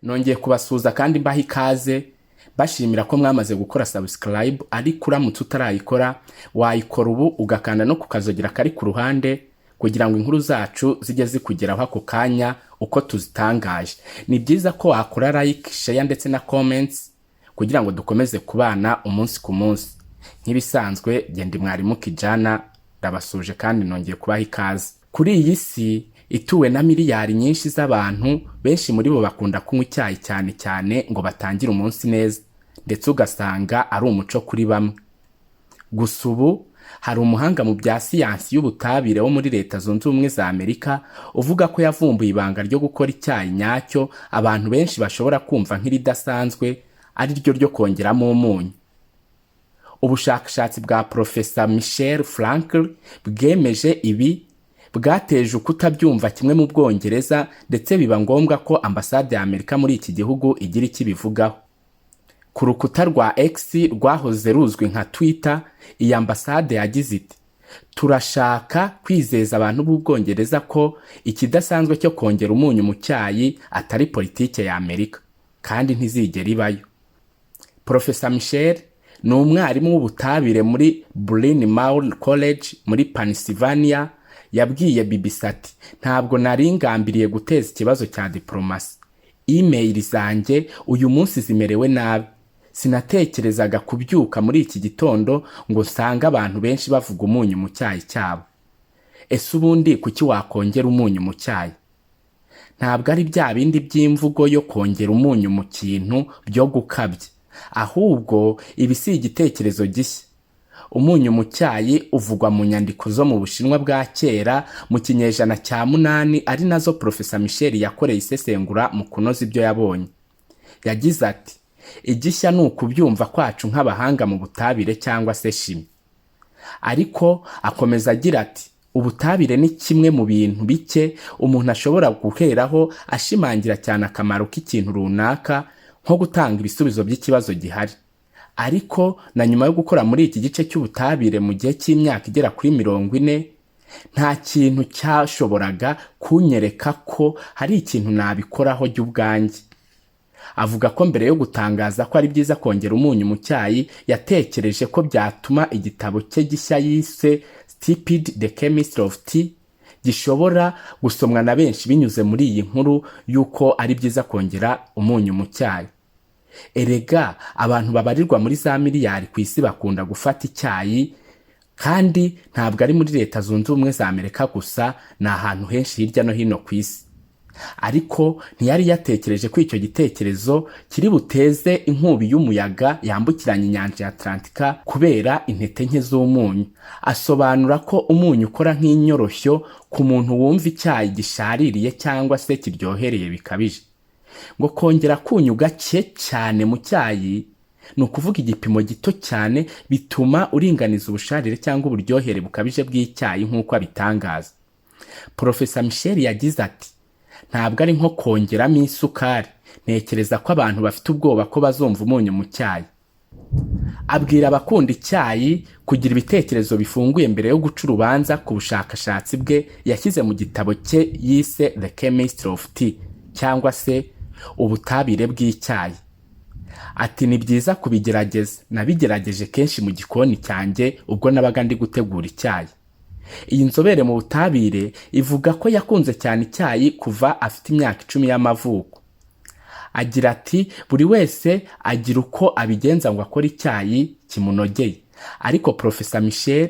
Nongeye kubasuhuza kandi mbaha ikaze, bashimira ko mwamaze gukora subscribe. Ariko uramutse utarayikora, wayikora ubu, ugakanda no kukazogera kari ku ruhande kugira ngo inkuru zacu zijye zikugeraho ako kanya uko tuzitangaje. Ni byiza ko wakora like, share ndetse na comments kugira ngo dukomeze kubana umunsi ku munsi. Nk'ibisanzwe, genda mwarimu Kijana, ndabasuje kandi nongeye kubaha ikaze. Kuri iyi si ituwe na miliyari nyinshi z'abantu, benshi muri bo bakunda kunywa icyayi, cyane cyane ngo batangire umunsi neza, ndetse ugasanga ari umuco kuri bamwe. Gusa ubu hari umuhanga mu bya siyansi y'ubutabire wo muri Leta Zunze Ubumwe za Amerika uvuga ko yavumbuye ibanga ryo gukora icyayi nyacyo abantu benshi bashobora kumva nk'iridasanzwe, ari ryo ryo kongeramo umunyu. Ubushakashatsi bwa Profesa Michel Frankl bwemeje ibi bwateje ukutabyumva kimwe mu Bwongereza, ndetse biba ngombwa ko ambasade ya Amerika muri iki gihugu igira icyo ibivugaho. Ku rukuta rwa X rwahoze ruzwi nka Twitter, iyi ambasade yagize iti: "Turashaka kwizeza abantu b'Ubwongereza ko ikidasanzwe cyo kongera umunyu mu cyayi atari politike ya Amerika kandi ntizigera ibayo." Profesa Michel ni umwarimu w'ubutabire muri Bryn Mawr College muri Pennsylvania. Yabwiye BBC ati: "Ntabwo nari ngambiriye guteza ikibazo cya diplomasi. Email zanjye uyu munsi zimerewe nabi. Sinatekerezaga kubyuka muri iki gitondo ngo nsange abantu benshi bavuga umunyu mu cyayi cyabo." Ese ubundi kuki wakongera umunyu mu cyayi? Ntabwo ari bya bindi by'imvugo yo kongera umunyu mu kintu byo gukabya, ahubwo ibi si igitekerezo gishya. Umunyu mu cyayi uvugwa mu nyandiko zo mu Bushinwa bwa kera mu kinyejana cya 8, ari nazo Profesa Michel yakoreye isesengura mu kunoza ibyo yabonye. Yagize ati: "Igishya ni ukubyumva kwacu nk'abahanga mu butabire cyangwa se chimie." Ariko akomeza agira ati: "Ubutabire ni kimwe mu bintu bike umuntu ashobora guheraho ashimangira cyane akamaro k'ikintu runaka, nko gutanga ibisubizo by'ikibazo gihari. Ariko na nyuma yo gukora muri iki gice cy'ubutabire mu gihe cy'imyaka igera kuri 40, nta kintu cyashoboraga kunyereka ko hari ikintu nabikoraho jye ubwanjye." Avuga ko mbere yo gutangaza ko ari byiza kongera umunyu mu cyayi, yatekereje ko byatuma igitabo cye gishya yise "Steeped: The Chemistry of Tea" gishobora gusomwa na benshi binyuze muri iyi nkuru y'uko ari byiza kongera umunyu mu cyayi. Erega abantu babarirwa muri za miliyari ku isi bakunda gufata icyayi, kandi ntabwo ari muri Leta Zunze Ubumwe za Amerika gusa, ni ahantu henshi hirya no hino ku isi. Ariko ntiyari yatekereje ko icyo gitekerezo kiri buteze inkubi y'umuyaga yambukiranya inyanja ya Atlantika kubera intete nke z'umunyu. Asobanura ko umunyu ukora nk'inyoroshyo ku muntu wumva icyayi gishaririye cyangwa se kiryohereye bikabije. Ngo kongera akunyu gake cyane mu cyayi, ni ukuvuga igipimo gito cyane, bituma uringaniza ubusharire cyangwa uburyohere bukabije bw'icyayi, nk'uko abitangaza. Profesa Michel yagize ati: "Ntabwo ari nko kongeramo isukari. Ntekereza ko abantu bafite ubwoba ko bazumva umunyu mu cyayi." Abwira abakunda icyayi kugira ibitekerezo bifunguye mbere yo guca urubanza ku bushakashatsi bwe yashyize mu gitabo cye yise "The Chemistry of Tea" cyangwa se ubutabire bw'icyayi. Ati: "Ni byiza kubigerageza. Nabigerageje kenshi mu gikoni cyanjye ubwo nabaga ndi gutegura icyayi." Iyi nzobere mu butabire ivuga ko yakunze cyane icyayi kuva afite imyaka 10 y'amavuko. Agira ati: "Buri wese agira uko abigenza ngo akore icyayi kimunogeye." Ariko Profesa Michel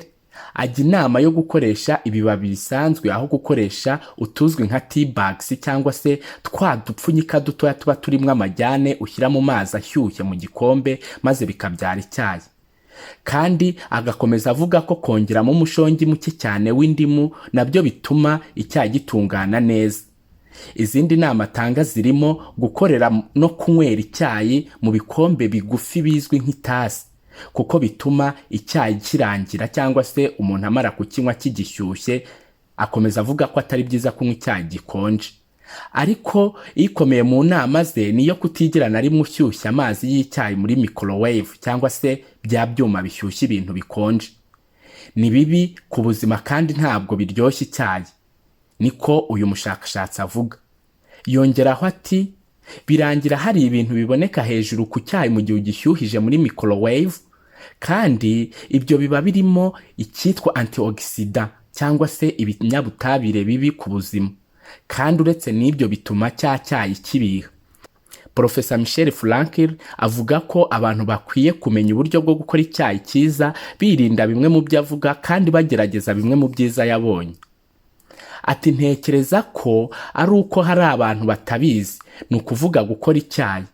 ajya inama yo gukoresha ibibabi bisanzwe aho gukoresha utuzwi nka tea bags, cyangwa se twa dupfunyika dutoya tuba turimo amajyane ushyira mu mazi ashyushye mu gikombe maze bikabyara icyayi. Kandi agakomeza avuga ko kongeramo umushongi muke cyane w'indimu nabyo bituma icyayi gitungana neza. Izindi nama atanga zirimo gukorera no kunywera icyayi mu bikombe bigufi bizwi nk'itasi, kuko bituma icyayi kirangira cyangwa se umuntu amara kukinywa kigishyushye. Akomeza avuga ko atari byiza kunywa icyayi gikonje. Ariko ikomeye mu nama ze ni iyo kutigera na rimwe ushyushya amazi y'icyayi muri microwave, cyangwa se bya byuma bishyushya ibintu bikonje. Ni bibi ku buzima kandi ntabwo biryoshya icyayi, niko uyu mushakashatsi avuga. Yongeraho ati: Birangira hari ibintu biboneka hejuru ku cyayi mu gihe ugishyuhije muri microwave, kandi ibyo biba birimo icyitwa antioxidant cyangwa se ibinyabutabire bibi ku buzima. Kandi uretse n'ibyo, bituma cya cyayi kibiha. Profesa Michel Franklin avuga ko abantu bakwiye kumenya uburyo bwo gukora icyayi cyiza, birinda bimwe mu byo avuga kandi bagerageza bimwe mu byiza yabonye. Ati: "Ntekereza ko ari uko hari abantu batabizi, ni ukuvuga gukora icyayi.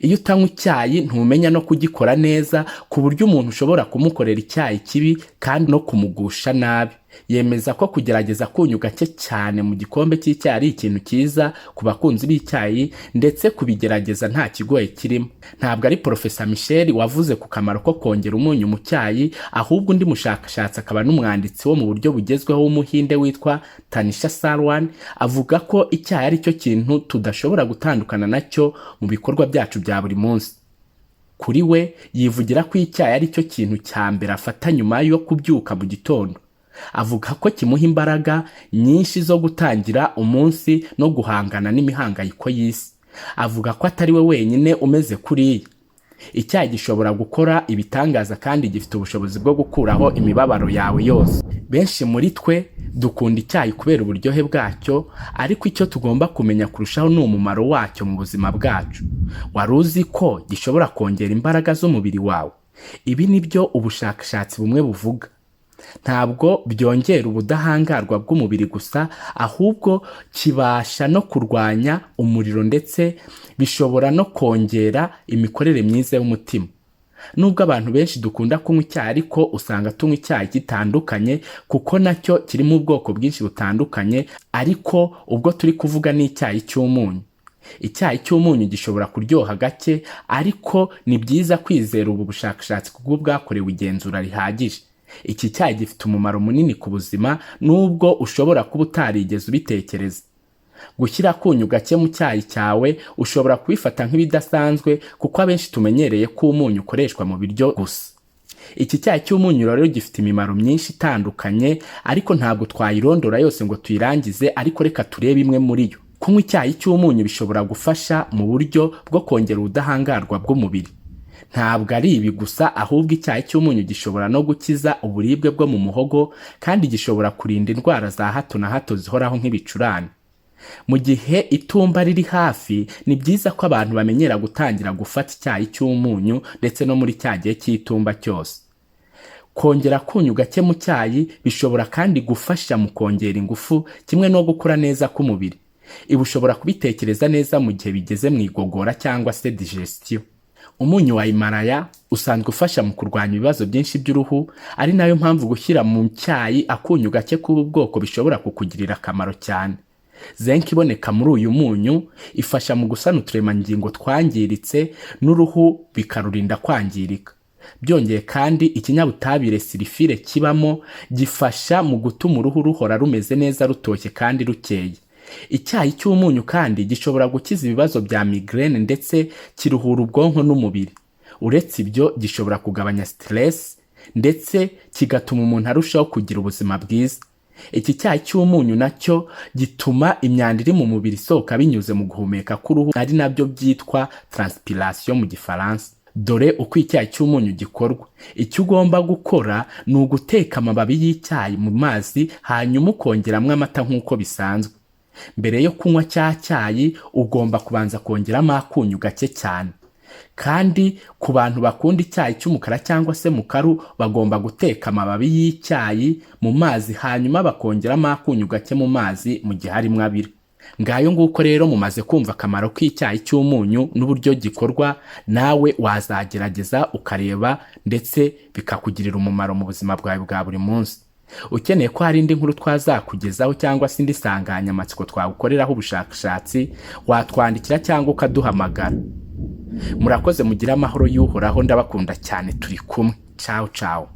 Iyo utanywa icyayi ntumenya no kugikora neza, ku buryo umuntu ushobora kumukorera icyayi kibi kandi no kumugusha nabi." Yemeza ko kugerageza akunyu gake cyane mu gikombe cy'icyayi ari ikintu cyiza ku bakunzi b'icyayi, ndetse kubigerageza nta kigoye kirimo. Ntabwo ari Profesa Michel wavuze ku kamaro ko kongera umunyu mu cyayi, ahubwo undi mushakashatsi akaba n'umwanditsi wo mu buryo bugezweho w'Umuhinde witwa Tanisha Sarwan avuga ko icyayi ari cyo kintu tudashobora gutandukana nacyo mu bikorwa byacu bya buri munsi. Kuri we, yivugira ko icyayi ari cyo kintu cya mbere afata nyuma yo kubyuka mu gitondo. Avuga ko kimuha imbaraga nyinshi zo gutangira umunsi no guhangana n'imihangayiko y'isi. Avuga ko atari we wenyine umeze kuriya. Icyayi gishobora gukora ibitangaza kandi gifite ubushobozi bwo gukuraho imibabaro yawe yose. Benshi muri twe dukunda icyayi kubera uburyohe bwacyo, ariko icyo tugomba kumenya kurushaho ni umumaro wacyo mu buzima bwacu. Wari uzi ko gishobora kongera imbaraga z'umubiri wawe? Ibi ni byo ubushakashatsi bumwe buvuga. Ntabwo byongera ubudahangarwa bw'umubiri gusa, ahubwo kibasha no kurwanya umuriro, ndetse bishobora no kongera imikorere myiza y'umutima. Nubwo abantu benshi dukunda kunywa icyayi, ariko usanga tunywa icyayi gitandukanye, kuko nacyo kirimo ubwoko bwinshi butandukanye, ariko ubwo turi kuvuga ni icyayi cy'umunyu. Icyayi cy'umunyu gishobora kuryoha gake, ariko ni byiza kwizera ubu bushakashatsi kuko bwakorewe igenzura rihagije. Iki cyayi gifite umumaro munini ku buzima, nubwo ushobora kuba utarigeze ubitekereza. Gushyira akunyu gake mu cyayi cyawe ushobora kubifata nk'ibidasanzwe, kuko abenshi tumenyereye ko umunyu ukoreshwa mu biryo gusa. Iki cyayi cy'umunyu rero gifite imimaro myinshi itandukanye, ariko ntabwo twayirondora yose ngo tuyirangize, ariko reka turebe imwe muri yo. Kunywa icyayi cy'umunyu bishobora gufasha mu buryo bwo kongera ubudahangarwa bw'umubiri. Ntabwo ari ibi gusa, ahubwo icyayi cy'umunyu gishobora no gukiza uburibwe bwo mu muhogo, kandi gishobora kurinda indwara za hato na hato zihoraho nk'ibicurane. Mu gihe itumba riri hafi, ni byiza ko abantu bamenyera gutangira gufata icyayi cy'umunyu, ndetse no muri cya gihe cy'itumba cyose. Kongera akunyu gake mu cyayi bishobora kandi gufasha mu kongera ingufu kimwe no gukura neza k'umubiri. Ibi ushobora kubitekereza neza mu gihe bigeze mu igogora cyangwa se digestion. Umunyu wa Himalaya usanzwe ufasha mu kurwanya ibibazo byinshi by'uruhu, ari nayo mpamvu gushyira mu cyayi akunyu gake k'ubu bwoko bishobora kukugirira akamaro cyane. Zinc iboneka muri uyu munyu ifasha mu gusana uturemangingo twangiritse n'uruhu, bikarurinda kwangirika. Byongeye kandi, ikinyabutabire sulfure kibamo gifasha mu gutuma uruhu ruhora rumeze neza, rutoshye kandi rukeye. Icyayi cy'umunyu kandi gishobora gukiza ibibazo bya migraine, ndetse kiruhura ubwonko n'umubiri. Uretse ibyo, gishobora kugabanya stress ndetse kigatuma umuntu arushaho kugira ubuzima bwiza. Iki cyayi cy'umunyu nacyo gituma imyanda iri mu mubiri isohoka binyuze mu guhumeka k'uruhu, ari nabyo byitwa transpiration mu Gifaransa. Dore uko icyayi cy'umunyu gikorwa. Icyo ugomba gukora ni uguteka amababi y'icyayi mu mazi, hanyuma ukongeramo amata nk'uko bisanzwe. Mbere yo kunywa cya cyayi, ugomba kubanza kongeramo akunyu gake cyane. Kandi ku bantu bakunda icyayi cy'umukara cyangwa se mukaru, bagomba guteka amababi y'icyayi mu mazi, hanyuma bakongeramo akunyu gake mu mazi mu gihe harimo abira. Ngayo nguko rero, mumaze kumva akamaro k'icyayi cy'umunyu n'uburyo gikorwa. Nawe wazagerageza ukareba, ndetse bikakugirira umumaro mu buzima bwawe bwa buri munsi. Ukeneye ko hari indi nkuru twazakugezaho cyangwa se indi nsanganyamatsiko twagukoreraho ubushakashatsi, watwandikira cyangwa ukaduhamagara. Murakoze, mugire amahoro y'Uhoraho. Ndabakunda cyane, turi kumwe. Cawu cawu.